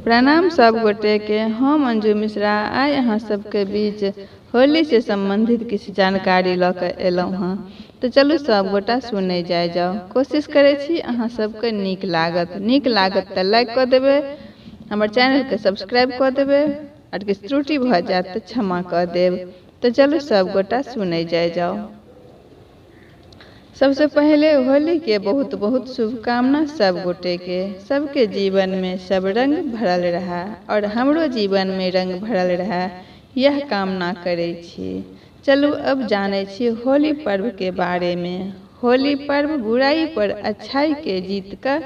प्रणाम सब गोटे के, हम अंजू मिश्रा आइ अहाँ सबके बीच होली से संबंधित किछु जानकारी लऽ के एलहुँ हँ। तो चलू सब गोटा सुनै जाय जाउ। कोशिश करै छी अहाँ सबके नीक लागत। नीक लागत तऽ लाइक कऽ देबै, हमर चैनलके सब्सक्राइब कऽ देबै, आओर किछु त्रुटि भऽ जायत तऽ क्षमा कऽ देब। तो चलू सब गोटा सुनै जाय जाउ। सबसे पहले होली के बहुत बहुत शुभकामना सब गोटे के। सबके जीवन में सब रंग भरल रहा और हमरो जीवन में रंग भरल रहा, यह कामना करै छी। चलू अब जानै छी होली पर्व के बारे में। होली पर्व बुराई पर अच्छाई के जीत का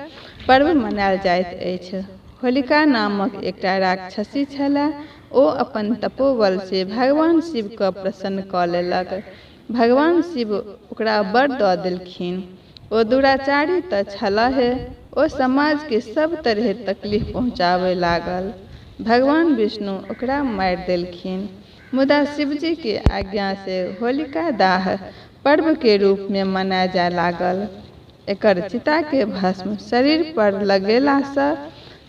पर्व मनायल जाइत अछि। होलिका नामक एकटा राक्षसी छला, ओ अपन तपोबल से भगवान शिव के प्रसन्न कऽ लेलक। भगवान शिव ओकरा वर दऽ देलखिन। ओ दुराचारी तऽ छलहे, ओ समाज के सब तरहे तकलीफ पहुँचाबय लागल। भगवान विष्णु ओकरा मारि देलखिन, मुदा शिवजी के आज्ञा से होलिका दाह पर्व के रूप में मनायल जाय लागल। एकर चिता के भस्म शरीर पर लगेला से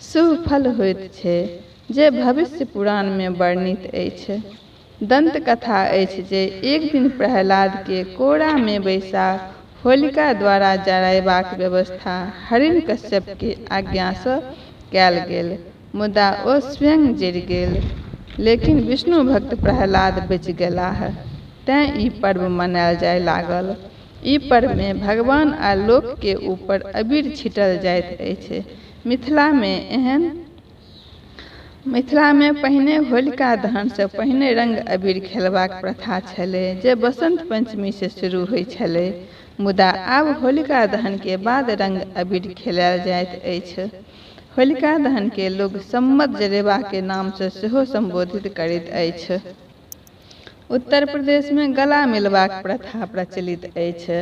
शुभ फल होइत छै, जे भविष्य पुराण में वर्णित अछि। दंत कथा अछि जे एक दिन प्रहलाद के कोरा में बैसा होलिका द्वारा जरायबाक व्यवस्था हिरण्यकश्यप के आज्ञा से कयल गेल, मुदा ओ स्वयं जरि गेल। लेकिन विष्णु भक्त प्रहलाद बचि गेलाह, तें ई पर्व मनायल जाय लागल। ई पर्व में भगवान आ लोक के ऊपर अबीर छिटल जाइत अछि। मिथिला में पहिने होलिका दहन से पहिने रंग अबीर खेलबाक प्रथा छलै, जे बसंत पंचमी से शुरू होइ छलै। मुदा आब होलिका दहन के बाद रंग अबीर खेलायल जाइत अछि। होलिका दहन के लोग सम्मत जरेबा के नाम से सेहो संबोधित करैत अछि। उत्तर प्रदेश में गला मिलबाक प्रथा प्रचलित अछि।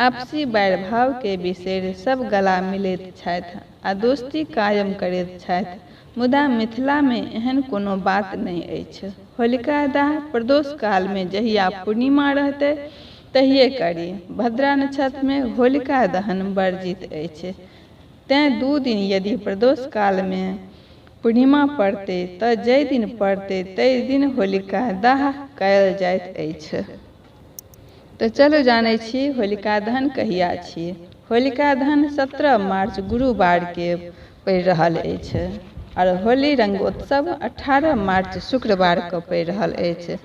आपसी बैर भाव के बिसरि सब गला मिलैत छथि आ दोस्ती कायम करैत छथि। मुदा मिथिला में एहन कोनो बात नहि अछि। होलिका दाह प्रदोष काल में जहिया पूर्णिमा रहतै तहिये करी। भद्रा नक्षत्र में होलिका दहन वर्जित अछि, तें 2 दिन यदि प्रदोष काल में पूर्णिमा पड़तै तऽ जाहि दिन पड़तै ताहि दिन होलिका दाह कयल जाइत अछि। तऽ चलू जानै छी होलिका दहन कहिया छी। होलिका दहन 17 मार्च गुरुवार के पड़ि रहल अछि और होली रंगोत्सव 18 मार्च शुक्रवार के पड़ि रहल अछि।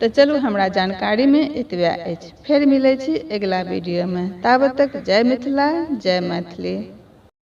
तऽ चलू हमरा जानकारी में एतबे अछि। फेर मिलै छी अगिला वीडियो में। ताबत तक जय मिथिला, जय मैथिली।